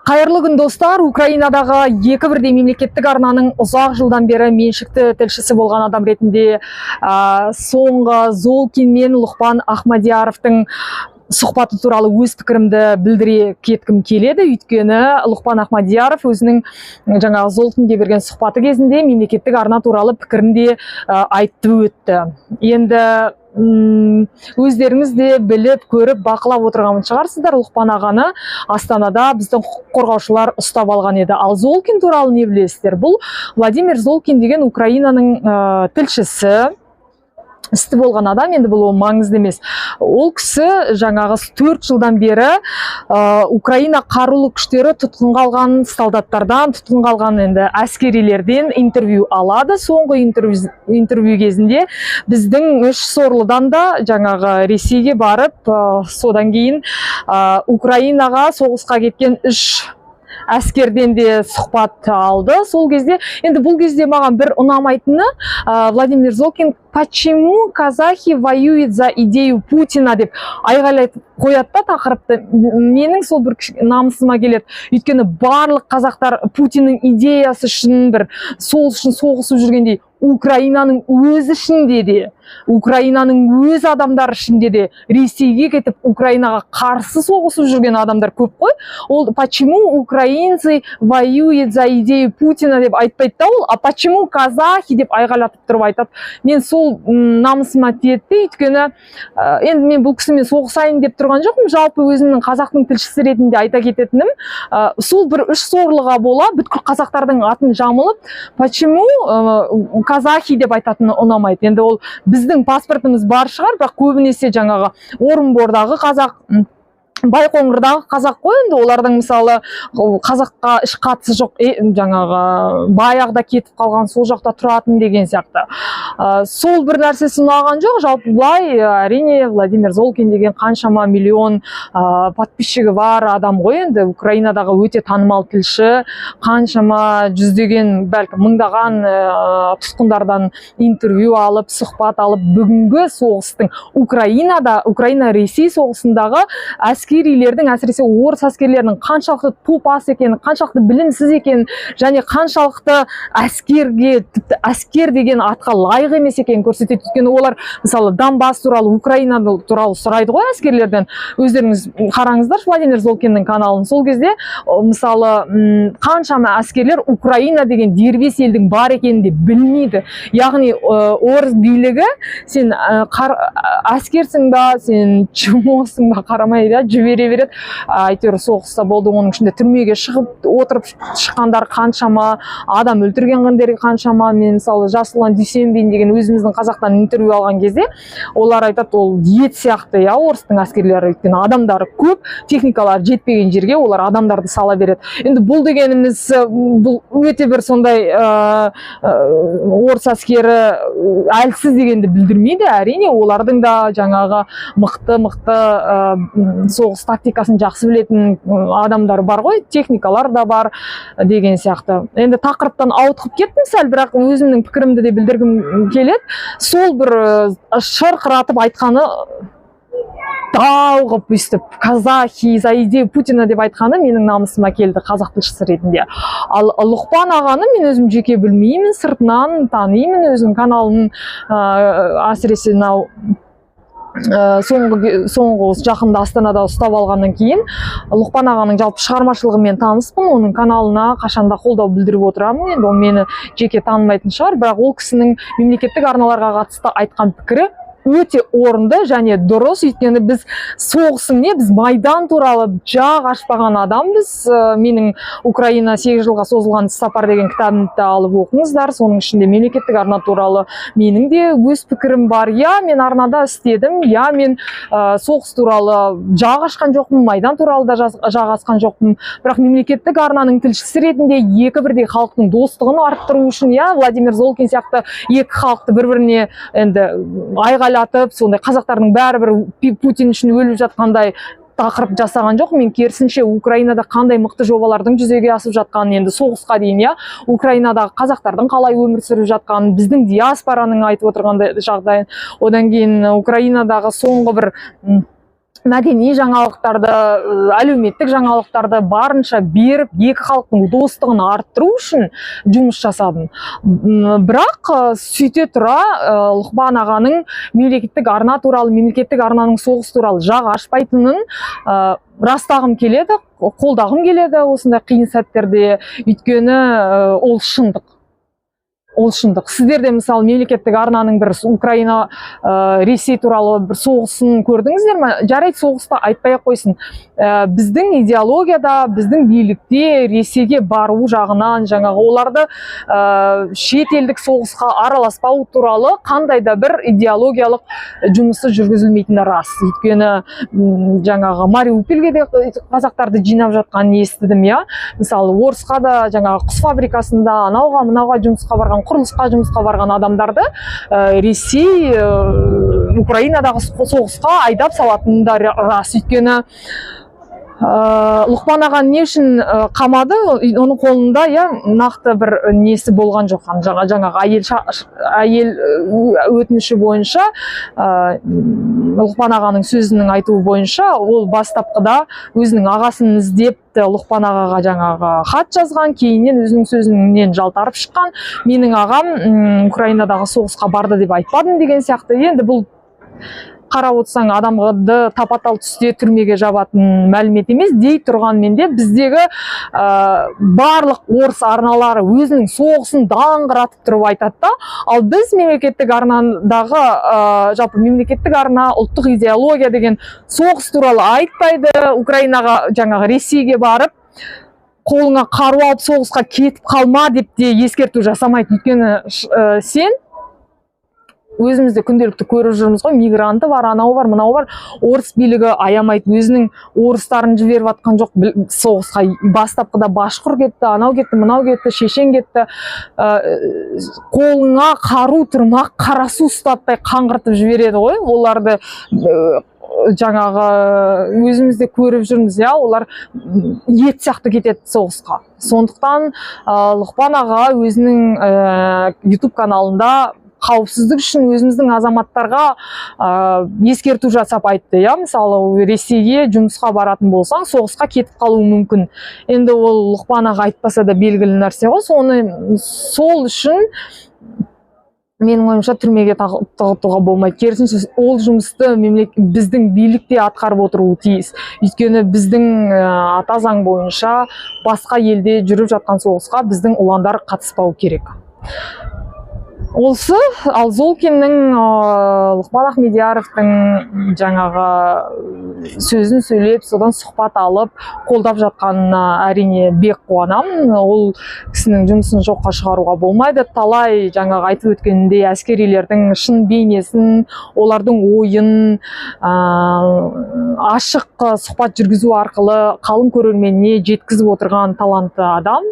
Қайырлы күн, достар! Украинадағы екі бірдей мемлекеттік арнаның ұзақ жылдан бері меншікті тілшісі болған адам ретінде соңғы Золкин мен Лұқпан Ахмадияровтың сұхбаты туралы өз пікірімді білдіре кеткім келеді. Өйткені Лұқпан Ахмадияров өзінің жаңағы Золкинге берген сұхбаты кезінде мемлекеттік арна туралы пікірін де айтып өтті. Енді өздеріңіз де біліп, көріп, бақылап отырған шығарсыздар, Лұқпан ағаны Астанада біздің құқық қорғаушылар ұстап алған еді. Ал Золкин туралы не білесіздер? Бұл Владимир Золкин деген Украинаның тілшісі, істі болған адам. Енді бұл ол маңызды емес. Ол кісі жаңағы 4 жылдан бері Украина қарулы күштері тұтқынға алған солдаттардан, тұтқынға алған енді әскерилерден интервью алады. Соңғы интервью кезінде біздің үш сорлыдан да, жаңағы Ресейге барып, содан кейін Украинаға соғысқа кеткен үш әскерден де сұхбат алды. Сол кезде, енді бұл кезде маған бір ұнамайтыны, Владимир Золкин «Почему казахи воюют за идею Путина?» деп айғайлайтып қояды да тақырыпты. Менің сол бір намысыма келеді. Өйткені барлық қазақтар Путиннің идеясы үшін, бір сол үшін соғысып жүргендей, Украинаның өз ішінде де, Украинаның өз адамдары ішінде де Ресейге кетіп, Украинаға қарсы соғысып жүрген адамдар көп қой. Ол «Почему украинцы воюют за идею Путина?» деп айтпайды да ол, а «Почему казахи?» деп айғайлатып тұрып айтады. Мен сол намысыма тиеді де. Өйткені енді мен бұл кісімен соғысайын деп тұрған жоқпын. Жалпы өзімнің қазақтың тілшісі ретінде айта кететінім, сол бір үш сорлыға бола бүткіл қазақтардың атын жамылып «Почему казахи?» деп айтатыны ұнамайды. Енді ол біздің паспортымыз бар шығар, бірақ көбінесе жаңағы Орынбордағы қазақ, Байқоңырдағы қазақ қой. Енді олардың, мысалы, ол қазаққа еш қатысы жоқ, жаңағы баяғыда кетіп қалған, сол жақта тұратын деген сияқты. Сол бір нәрсесі ұнаған жоқ. Жалпы былай, әрине, Владимир Золкин деген қаншама миллион подписчигі бар адам ғой. Енді Украинадағы өте танымал тілші, қаншама жүздеген, бәлкім мыңдаған тұтқындардан интервью алып, сұхбат алып, бүгінгі соғыстың, Украинада, Украина Ресей соғысындағы әскерилердің, әсіресе орыс әскерлерінің қаншалықты топас екенін, қаншалықты білімсіз екенін және қаншалықты әскерге, тіпті әскер деген атқа лайық емес екенін көрсетеді. Өйткені олар, мысалы, Донбасс туралы, Украина туралы сұрайды ғой әскерлерден. Өздеріңіз қараңыздаршы Владимир Золкиннің каналын. Сол кезде мысалы, қаншама әскерлер Украина деген дербес елдің бар екенін де білмейді. Яғни орыс билігі сен әскерсің ба, сен чмосың ба, қарамай да жібере береді. Әйтеуір соғыста болды, оның ішінде түрмеге шығып отырып шыққандар қаншама, адам өлтіргендер қаншама. Мен, мысалы, Жасұлан Дүйсенбин деген өзіміздің қазақтан интервью алған кезде олар айтады, ол ет сияқты, иә, орыстың әскерлері. Өйткені адамдары көп, техникалары жетпеген жерге олар адамдарды сала береді. Енді бұл дегеніміз бұл өте бір сондай орыс әскері әлсіз дегенді білдірмейді. Әрине, олардың да жаңағы мықты мықты соғыс тактикасын жақсы білетін адамдар бар ғой, техникалар да бар деген сияқты. Енді тақырыптан ауытқып кеттім сәл, бірақ өзімнің пікірімді де білдіргім келеді. Сол бір шырқыратып айтқаны, дау қылып өйстіп «Казахи за идею Путина» деп айтқаны менің намысыма келді қазақ тілшісі ретінде. Ал Лұқпан ағаны мен өзім жеке білмеймін, сыртынан танимын, өзінің каналын, әсіресе мынау соңғы осы жақында Астанада ұстап алғаннан кейін Лұқпан ағаның жалпы шығармашылығымен таныспын. Оның каналына қашанда қолдау білдіріп отырамын. Енді ол мені жеке танымайтын шығар, бірақ ол кісінің мемлекеттік арналарға қатысты айтқан пікірі өте орынды және дұрыс. Өйткені біз соғыстың не, біз Майдан туралы жақ ашпаған адамбыз. Менің «Украина: 8 жылға созылған іссапар» деген кітабымды да алып оқыңыздар. Соның ішінде мемлекеттік арна туралы менің де өз пікірім бар. Иә, мен арнада істедім, иә, мен соғыс туралы жақ ашқан жоқпын, Майдан туралы да жақ ашқан жоқпын, бірақ мемлекеттік арнаның тілшісі ретінде екі бірдей халықтың достығын арттыру үшін, иә, Владимир Золкин сияқты екі халықты бір біріне енді айғайлатып, сондай қазақтардың бәрі бір Путин үшін өліп жатқандай тақырып жасаған жоқ. Мен керісінше Украинада қандай мықты жобалардың жүзеге асып жатқанын, енді соғысқа дейін, иә, Украинадағы қазақтардың қалай өмір сүріп жатқанын, біздің диаспораның айтып отырғандай жағдайын, одан кейін Украинадағы соңғы бір Мәдени жаңалықтарды, әлеуметтік жаңалықтарды барынша беріп, екі халықтың достығын арттыру үшін жұмыс жасадым. Бірақ сөйте тұра, Лұқпан ағаның мемлекеттік арна туралы, мемлекеттік арнаның соғыс туралы жақ ашпайтынын растағым келеді, қолдағым келеді осындай қиын сәттерде, өйткені ол шындық, ол шындық. Сіздер де, мысалы, мемлекеттік арнаның бір Украина, Ресей туралы бір соғысын көрдіңіздер ме? Жарайды, соғысты айтпай ақ қойсын. Біздің идеологияда, біздің билікте Ресейге бару жағынан, жаңағы оларды шет елдік соғысқа араласпау туралы қандай да бір идеологиялық жұмысы жүргізілмейтіні рас. Өйткені жаңағы Мариупольге де қазақтарды жинап жатқанын естідім, иә. Мысалы, орысқа да жаңағы құс фабрикасында, анауға мынауға жұмысқа барған, құрылысқа жұмысқа барған адамдарды Ресей Украинадағы соғысқа айдап салатыны да рас. Өйткені Лұқпан аға не үшін қамады? Оның қолында, иә, нақты бір несі болған жоқ. Жаңағы әйел өтініші бойынша, Лұқпан ағаның сөзінің айтуы бойынша, ол бастапқыда өзінің ағасын іздеп Лұқпан ағаға жаңағы хат жазған, кейіннен өзінің сөзінен жалтарып шыққан, менің ағам Украинадағы соғысқа барды деп айтпадым деген сияқты. Енді бұл қарап отырсаң, адамды тапа тал түсте түрмеге жабатын мәлімет емес дей тұрғанмен де, біздегі барлық орыс арналары өзінің соғысын даңғыратып тұрып айтады да, ал біз мемлекеттік арнадағы, жалпы мемлекеттік арна, ұлттық идеология деген соғыс туралы айтпайды. Украинаға, жаңағы Ресейге барып, қолыңа қару алып соғысқа кетіп қалма деп те ескерту жасамайды. Өйткені сен, өзіміз де күнделікті көріп жүрміз ғой, мигранты бар, анау бар, мынау бар, орыс билігі аямайды, өзінің орыстарын жіберіп жатқан жоқ соғысқа. Бастапқыда башқұр кетті, анау кетті, мынау кетті, шешен кетті. Қолыңа қару тұрмақ, қара су ұстатпай қаңғыртып жібереді ғой оларды. Жаңағы өзіміз де көріп жүрміз, иә, олар ет сияқты кетеді соғысқа. Сондықтан Лұқпан аға өзінің YouTube каналында қауіпсіздік үшін өзіміздің азаматтарға ескерту жасап айтты, иә. Мысалы, Ресейге жұмысқа баратын болсаң, соғысқа кетіп қалуы мүмкін. Енді ол Лұқпан аға айтпаса да белгілі нәрсе ғой. Соны сол үшін, менің ойымша, түрмеге тығытуға болмайды. Керісінше, ол жұмысты біздің билік те атқарып отыруы тиіс. Өйткені біздің ата заң бойынша басқа елде жүріп жатқан соғысқа біздің ұландар қатыспау керек. Осы. Ал Золкиннің, Лұқпан Ахмедияровтың жаңағы сөзін сөйлеп, содан сұхбат алып, қолдап жатқанына, әрине, бек қуанамын. Ол кісінің жұмысын жоққа шығаруға болмайды. Талай жаңағы айтып өткеніндей, әскерилердің шын бейнесін, олардың ойын ашық сұхбат жүргізу арқылы қалың көрерменіне жеткізіп отырған талантты адам.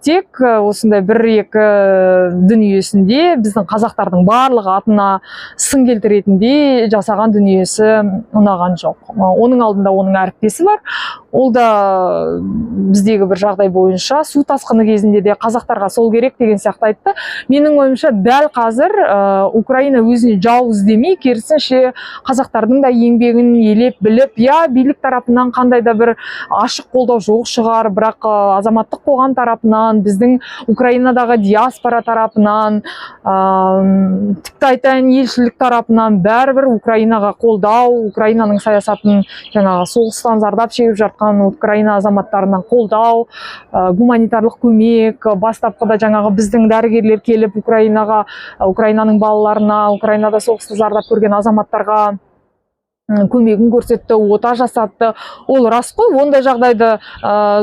Тек осындай бір екі дүниесінде біздің қазақтардың барлық атына сын келтіретіндей жасаған дүниесі ұнаған жоқ. Оның алдында оның әріптесі бар, ол да біздегі бір жағдай бойынша, су тасқыны кезінде де қазақтарға сол керек деген сияқты айтты. Менің ойымша, дәл қазір Украина өзіне жау іздемей, керісінше, қазақтардың да еңбегін елеп біліп, иә, билік тарапынан қандай да бір ашық қолдау жоқ шығар, бірақ азаматтық қоғам тарапынан, біздің Украинадағы диаспора тарапынан, тіпті айтайын, елшілік тарапынан бәрібір Украинаға қолдау, Украинаның саясатын, жаңағы соғыстан зардап шегіп жатқан Украина азаматтарына қолдау, гуманитарлық көмек, бастапқыда жаңағы біздің дәрігерлер келіп Украинаға, Украинаның балаларына, Украинада соғыста зардап көрген азаматтарға көмегін көрсетті, ота жасатты. Ол рас қой. Ондай жағдайды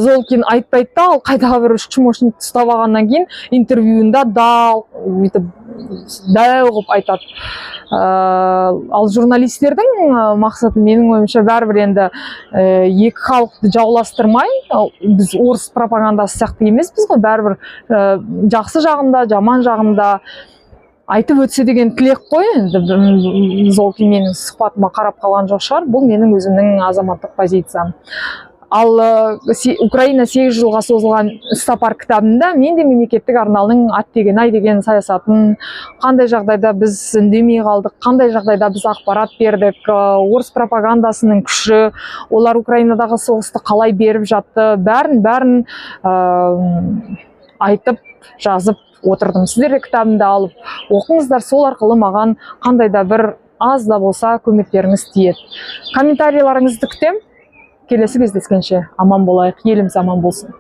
Золкин айтпайды да, ал қайдағы бір үш чмошникті ұстап алғаннан кейін интервьюында дал бүйтіп дәу қылып айтады. Ал журналистердің мақсаты, менің ойымша, бәрібір енді екі халықты жауластырмай, ал біз орыс пропагандасы сияқты емеспіз ғой, бәрібір жақсы жағында, жаман жағында айтып өтсе деген тілек қой. Енді Золкин менің сұхбатыма қарап қалған жоқ шығар. Бұл менің өзімнің азаматтық позициям. Ал Украина 8 жылға созылған іссапар кітабында мен де мемлекеттік арнаның аттеген ай деген саясатын, қандай жағдайда біз үндемей қалдық, қандай жағдайда біз ақпарат бердік, орыс пропагандасының күші, олар Украинадағы соғысты қалай беріп жатты, бәрін бәрін айтып, жазып отырдым. Сіздер де кітабымды алып оқыңыздар. Сол арқылы маған қандай да бір аз да болса көмектеріңіз тиеді. Комментарийларыңызды күтемін. Келесі кездескенше аман болайық, еліміз аман болсын.